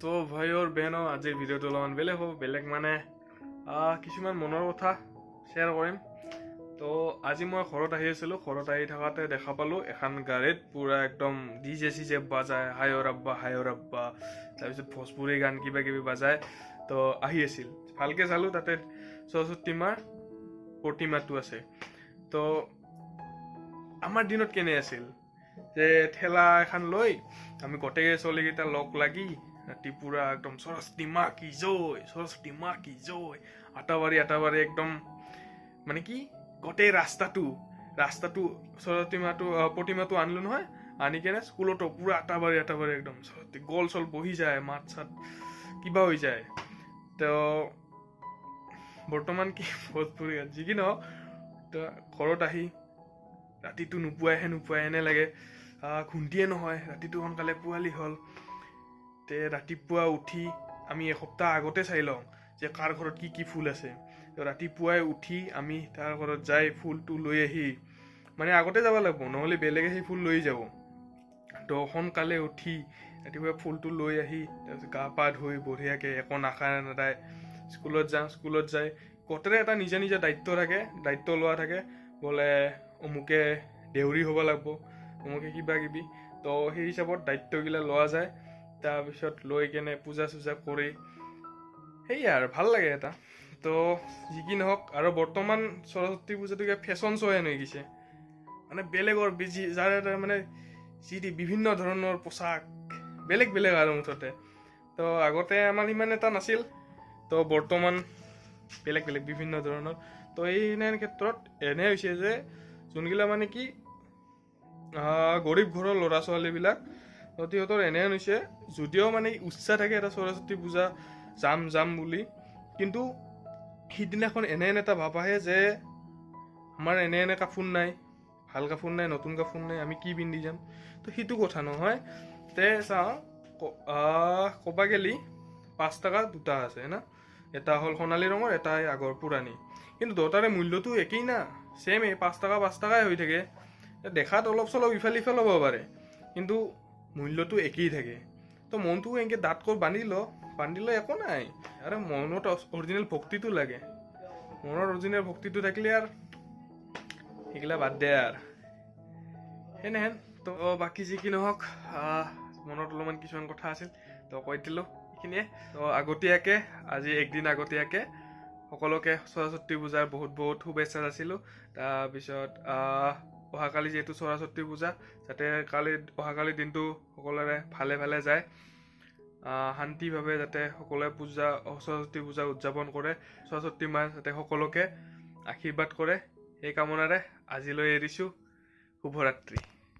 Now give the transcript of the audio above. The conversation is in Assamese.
তো ভাই और बहनों, আজিৰ ভিডিঅ'টো অলপমান বেলেগ হ'ব। বেলেগ মানে কিছুমান মনৰ কথা শ্বেয়াৰ কৰিম। তো আজি মই ঘৰত আহি আছিলোঁ, ঘৰত আহি থাকোঁতে দেখা পালোঁ এখন গাড়ীত পূৰা একদম ডিজে চিজে বাজায়, হায় ৰাব্বা হায় ৰাব্বা, তাৰপিছত ভোজপুৰী গান কিবা কিবি বাজায়। তো আহি আছিল, ভালকৈ চালোঁ, তাতে সৰস্বতী মাৰ প্ৰতিমাটো আছে। তো আমাৰ দিনত কেনে আছিল যে ঠেলা এখন লৈ আমি গোটেই ছোৱালীকেইটা লগ লাগি ৰাতি পুৰা একদম সৰস্বতী মা কি জয়, সৰস্বতী মা কি জয়, আটাবাৰী আটাবাৰী একদম মানে কি গোটেই ৰাস্তাটো সৰস্বতী মাটো প্ৰতিমাটো আনিলো নহয়, আনি কেনে স্কুলতো পুৰা আটাবাৰী আটাবাৰী একদম সৰস্বতী গল চল বহি যায়, মাত চাত কিবা হৈ যায়। তো বৰ্তমান কি ভোজপুৰী গান যি কি নহওক, তো ঘৰত আহি ৰাতিটো নোপোৱাইহে নোপোৱাই এনে লাগে, খুন্দিয়ে নহয়, ৰাতিটো সোনকালে পোৱালি হ'ল। তে ৰাতিপুৱা উঠি আমি এসপ্তাহ আগতে চাই লওঁ যে কাৰ ঘৰত কি কি ফুল আছে। তো ৰাতিপুৱাই উঠি আমি তাৰ ঘৰত যাই ফুলটো লৈ আহি, মানে আগতে যাব লাগিব, নহ'লে বেলেগে সেই ফুল লৈ যাব। তো সোনকালে উঠি ৰাতিপুৱা ফুলটো লৈ আহি তাৰপিছত গা পা ধুই বঢ়িয়াকৈ একো নাখায় নাদায় স্কুলত যাওঁ। স্কুলত যাই গোটেৰে এটা নিজা নিজা দায়িত্ব থাকে, দায়িত্ব লোৱা থাকে, বোলে অমুকে দেউৰী হ'ব লাগিব, অমুকে কিবা কিবি। তো সেই হিচাপত দায়িত্বগিলা লোৱা যায়। তাৰপিছত লৈ কেনে পূজা চূজা কৰি সেয়াই আৰু ভাল লাগে এটা। তো যি কি নহওক, আৰু বৰ্তমান সৰস্বতী পূজাটো কিবা ফেশ্বন শ্ব' হেন হৈ গৈছে, মানে বেলেগৰ বেজি যাৰ এটা মানে যি টি বিভিন্ন ধৰণৰ পোচাক বেলেগ বেলেগ আৰু মুঠতে। তো আগতে আমাৰ ইমান এটা নাছিল, তো বৰ্তমান বেলেগ বেলেগ বিভিন্ন ধৰণৰ। তো এই ক্ষেত্ৰত এনে হৈছে যে যোনগিলা মানে কি গৰীব ঘৰৰ ল'ৰা ছোৱালীবিলাক, সিহঁতৰ এনে হৈছে যদিও মানে উৎসাহ থাকে এটা সৰস্বতী পূজা যাম যাম বুলি, কিন্তু সিদিনাখন এনে এনে এটা ভাৱ আহে যে আমাৰ এনে এনে কাপোৰ নাই, ভাল কাপোৰ নাই, নতুন কাপোৰ নাই, আমি কি পিন্ধি যাম। তো সেইটো কথা নহয়। তে চাওঁ, ক'বা গেলি 5 টকা দুটা আছে না, এটা হ'ল সোণালী ৰঙৰ, এটা আগৰ পুৰণি, কিন্তু দুটাৰে মূল্যটো একেই না, ছেম 5 টকা 5 টকাই হৈ থাকে। দেখাত অলপ চলপ ইফাল সিফাল হ'ব পাৰে, কিন্তু মূল্যটো একেই থাকে। তো মনটো এনেকৈ দাঁত কৰ বান্ধি ল, বান্ধিলে একো নাই। আৰু মনত অৰিজিনেল ভক্তিটো লাগে, মনৰ অৰিজিনেল ভক্তিটো থাকিলে আৰু সেইগিলা বাদ দে আৰু সেনেহেন। তো বাকী যি কি নহওক, মনত অলপমান কিছুমান কথা আছিল তো কৈ দিলোঁ এইখিনিয়ে। তো আগতীয়াকৈ আজি একদিন আগতীয়াকৈ সকলোকে সৰস্বতী পূজাৰ বহুত বহুত শুভেচ্ছা যাচিলোঁ। তাৰপিছত অহাকালি যিহেতু সৰস্বতী পূজা, যাতে অহাকালি দিনটো সকলোৰে ভালে ভালে যায়, শান্তিভাৱে যাতে সকলোৱে পূজা সৰস্বতী পূজা উদযাপন কৰে, সৰস্বতী মা যাতে সকলোকে আশীৰ্বাদ কৰে, সেই কামনাৰে আজিলৈ এৰিছোঁ। শুভৰাত্ৰি।